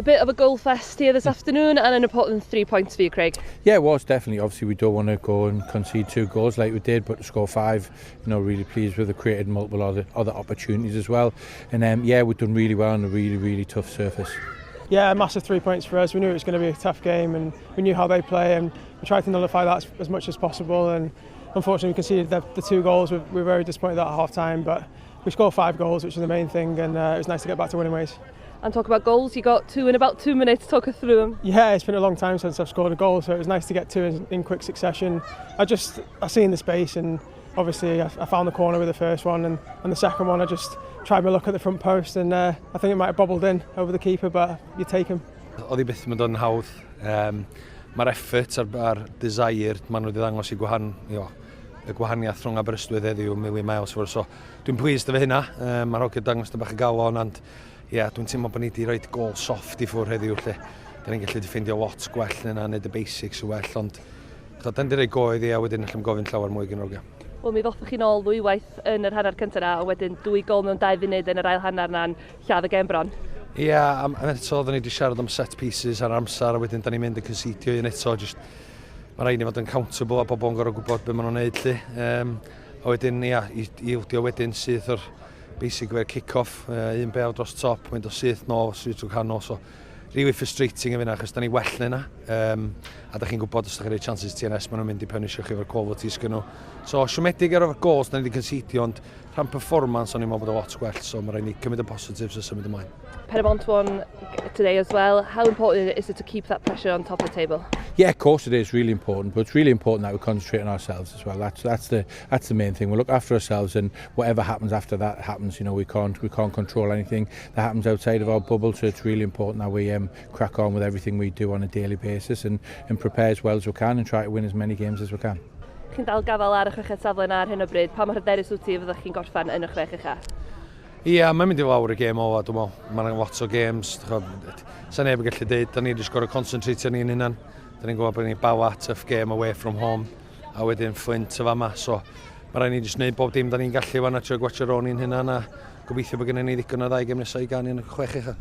A bit of a goal fest here this afternoon and an important 3 points for you, Craig. Yeah, it was definitely. Obviously, we don't want to go and concede two goals like we did, but to score five, really pleased with the created multiple other opportunities as well. And yeah, we've done really well on a really, really tough surface. Yeah, massive 3 points for us. We knew it was going to be a tough game and we knew how they play and we tried to nullify that as much as possible, and unfortunately we conceded the two goals. We were very disappointed at half time, but we scored five goals, which is the main thing, and it was nice to get back to winning ways. And talk about goals, you got two in about 2 minutes. Talk us through them. Yeah, it's been a long time since I've scored a goal, so it was nice to get two in quick succession. I seen the space and obviously I found the corner with the first one, and the second one I just tried my luck at the front post and I think it might have bobbled in over the keeper, but you take him. Oedd hi byth yn mynd yn hawdd. Mae'r effort a'r desire maen nhw wedi ddangos i gwahan, jo, y gwahaniaeth rhwng Aberystwyth heddiw million miles for. So dwi'n pleased efo hynna. Mae'r hogiau dangos bach o galon, ond ie, yeah, dwi'n teimlo bod ni wedi rhoi gol soft i ffwrdd heddiw lle. Da ni'n gallu defendio lot gwell na yna, neud y basics yn well, ond da ni wedi rhoi go iddi a wedyn allwn gofyn llawer mwy gen ogia. Wel, mi ddothoch chi nôl ddwywaith yn yr hanner cyntaf na, a wedyn dwy gol mewn 2 funud yn yr ail hanner na'n lladd y gêm bron. Ie, yeah, am eto, oedden ni wedi siarad am set pieces ar amser, a wedyn da ni'n mynd yn concedio un eto, just, mae rhaid ni fod yn accountable a bobl yn gorfod gwybod beth maen nhw'n neud lle. A wedyn, ia, i ildio wedyn syth o'r basic efo'r kick-off, un bel dros top, mynd o syth nôl, syth trwy canol, so really frustrating yn fyna, achos da ni well na yna. A da chi'n gwybod os da chi'n rhoi chances TNS, maen nhw'n mynd i punisho chi efo'r quality sgyn nhw. So, siomedig ar o'r goals da ni wedi concedio, ond rhan performance o'n i'n meddwl bod o lot gwell, so mae rhaid ni cymryd y positives a symud ymlaen. Penybont won today as well. How important is it to keep that pressure on top of the table? Yeah, of course it is really important, but it's really important that we concentrate on ourselves as well. That's the main thing. We look after ourselves, and whatever happens after that happens. We can't control anything that happens outside of our bubble. So it's really important that we crack on with everything we do on a daily basis and prepare as well as we can and try to win as many games as we can. Chi'n dal gafel ar y chweched safle na ar hyn o bryd. Pa mor hyderus wyt ti fyddwch chi'n gorffan yn y chwech ucha? Ia, yeah, mae'n mynd i lawr y gêm ola, dwi'n meddwl. Mae'n lot o games. Sa neb yn gallu dweud, da ni wedi gorfod concentrate ni'n hunan. Da ni'n gwybod bod ni'n Bala, tough game away from home, a wedyn Flint y fama. So, mae rhaid ni jyst gwneud bob dim da ni'n gallu fan a trio gwatsio rôl ni'n hunan a gobeithio bod gennym ni ddigon o ddau gêm nesaf i gael ni'n y chwech ucha.